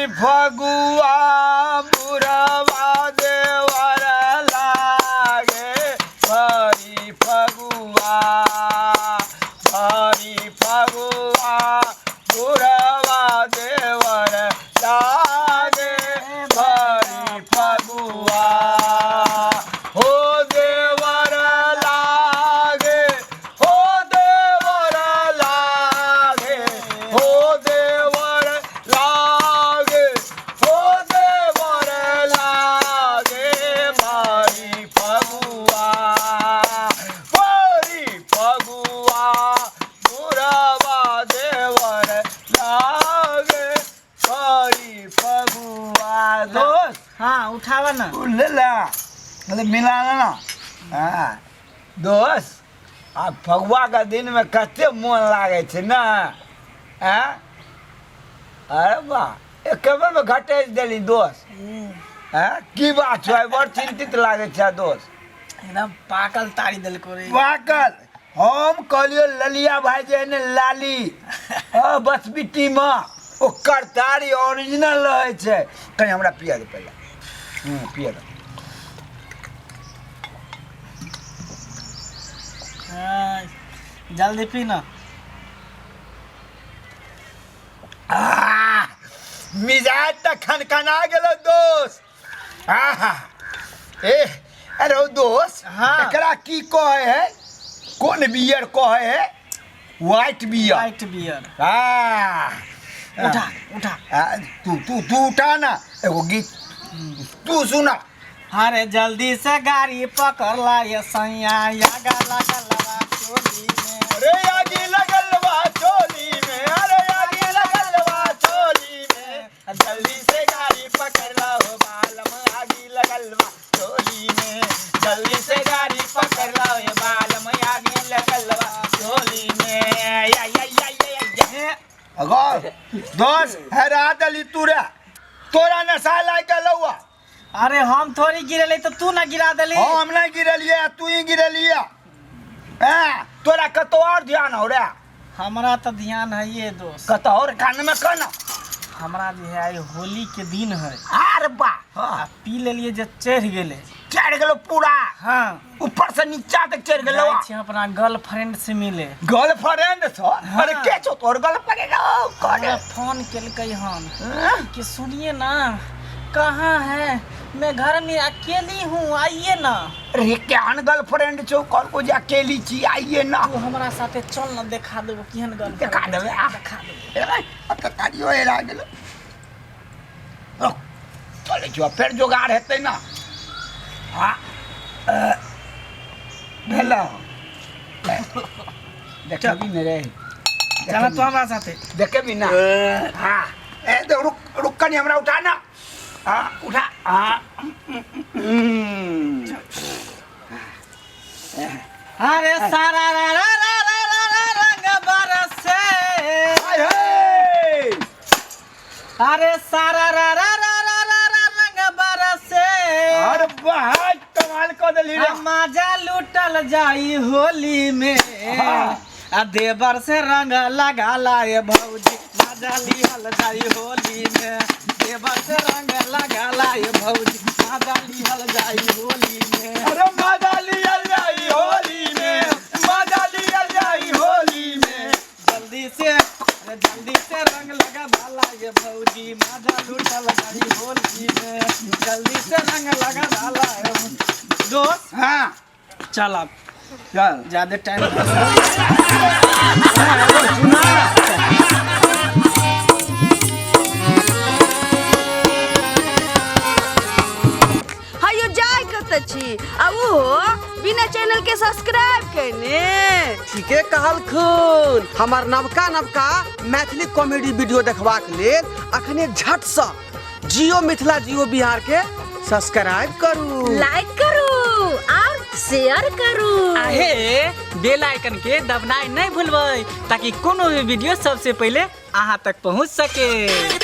भरी फगुआ बुढ़वा देवर लागे भरी फगुआ, भरी फगुआ बुढ़वा देवर लागे भरी फगुआ, हो देवर लागे, हो देवर लागे, हो देवर लागे, हो देवर लागे भरी फगुआ, भरी फगुआ बुढ़वा देवर लागे भरी फगुआ। दोस्त हाँ, उठावा ना। ले ला, मतलब मिला ना। हाँ दोस्त, आ फगुआ के दिन में कते मोन लागे छै ना? आँ? अरे वाह, एक बेर में घटैस देली दोस्त। आँ? की बात छै, बड़ चिंतित लागे छै दोस्त। एकदम पाकल तारी देलको रे। पाकल। हम कहलियो ललिया भाई जे ने लाली, हाँ, बस बिट्टी में ओकर तारी ओरिजिनल रहै छै। कनि हमरा पिया दे पहिले। पिया दे। हाँ, जल्दी पी ना। आह, मिजाज तऽ खनखना गेलो दोस्त। आहा, ए अरे ओ दोस्त। हाँ। एकरा की कहै है, कोन बियर कहै है? White beer. White beer. हाँ। उठा उठा। आ, तू तू तू उठा ना, एगो गीत तू सुना। अरे जल्दी से गाड़ी पकड़ ला ये सैया, आगा लगल बा चोली में। अरे आगे लगल बा चोली में, अरे आगे लगल बा चोली में, जल्दी से गाड़ी पकड़ ला हो बालम, आगे लगल बा चोली में, जल्दी से गाड़ी पकड़ ला हो बालम, आगे लगल बा चोली में। या या या या या। अगर दोस्त हेरा दली तूरा, तोरा नशा लाग गेलौ। अरे हम थोड़ी गिरले तो तू ना गिरा देली। हम नहीं गिरलिए, तू ही गिरलिए। तोरा कतौ और ध्यान हो रे? हमरा तो ध्यान है ये दोस्त। कतौ और कान में कन? हमरा जे है आइ होली के दिन है। अरे बा। आ पी लेलिए जे चढ़ गेले। चढ़ गेलो पूरा? हाँ। ऊपर से नीचा तक चढ़ गेलो। जाइ छी अपना गर्लफ्रेंड से मिले। गर्लफ्रेंड छो? हाँ। अरे के छो तोर गर्लफ्रेंड? कौन? हमरा फोन केलकै हन हाँ? कि सुनिए ना, कहाँ है, मैं घर में अकेली हूँ, आइए ना। अरे केहन गर्लफ्रेंड छौ, कहलको जे अकेली छी, आइए ना। तू हमरा साथे चल ना, देखा देबो केहन गर्लफ्रेंड। देखा देबै, आ। देखा देबो। ए, अब तऽ तारियो हेरा गेलो। रुक, चलै छियौ, फेर जोगाड़ हेतै ना। हाँ, भेलौ, देखबी ने रे। चल तू हमरा साथे। देखबी ना। हाँ, ए देख, रुक रुक, कनी हमरा उठा ना। हाँ, उठा। हाँ। अरे सारा रा रा रा रा रा रा रंग बरसे। हाय हे। अरे सारा रा रा रा रा रा रा रंग बरसे। अरे वाह, कमाल कऽ देली रे। मजा लूटल जाई होली में। हाँ। आ देवर से रंग लगा लाए भौजी, मजा लिहल जाई होली में। देवर से रंग लगा लाए भौजी, मजा लिहल जाई होली में। अरे मजा लियल जाई होली में, मजा लियल जाई होली में। जल्दी से, अरे जल्दी से रंग लगा लाए भौजी, मजा लूटल जाई होली में। जल्दी से रंग लगा लाए दोस्त। हाँ। चल अब। चल। ज्यादा टाइम हयो जाय कतऽ छी आ ओहो बिना चैनल के सब्सक्राइब केने? ठीके कहलखुन। हमर नवका नवका मैथिली कॉमेडी वीडियो देखबाक लेल अखने झटसँ जियो मिथिला जियो बिहार के सब्सक्राइब करू, लाइक करू और शेयर करू। आहे बेल आइकन के दबनाइ नहीं भूलबै ताकि कोनो भी वीडियो सबसे पहले अहाँ तक पहुँच सके।